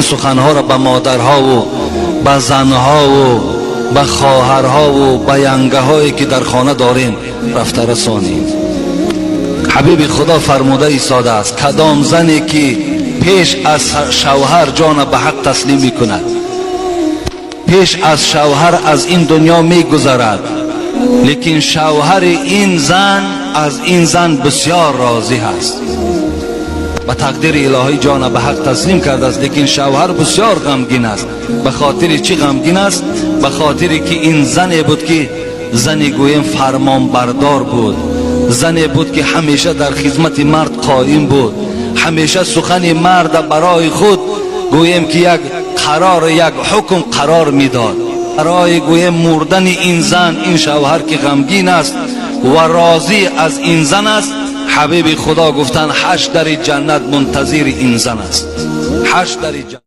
Суханҳоро ба модарҳову ба занҳову ба хоҳарҳову ба янгаҳое, ки дар хона дорем, рафта расонем. Ҳабиби Худо фармуда истодааст: кадом зане ки пеш аз шавҳар ҷона ба ҳақ таслим мекунад, пеш аз шавҳар аз ин дунё мегузарад, лекин шавҳари ин зан аз ин зан бисёр розӣ ҳаст. Ба тақдири илоҳӣ ҷона ба ҳақ таслим кардааст, лекин шавҳар бисёр ғамгин аст. Ба хотири чӣ ғамгин аст? Ба хотире ки ин зане буд, ки зане гӯем фармонбардор буд, зане буд, ки ҳамеша дар хизмати мард қоим буд, ҳамеша сухани марда барои худ гӯем ки як қарор, як ҳукм қарор медод. Барои гӯем мурдани ин зан ин шавҳар, ки ғамгин аст ва розӣ аз ин зан аст, ҳабиби Худо гуфтанд: ҳашт дари ҷаннат мунтазири ин зан аст, ҳашт дари ҷаннат.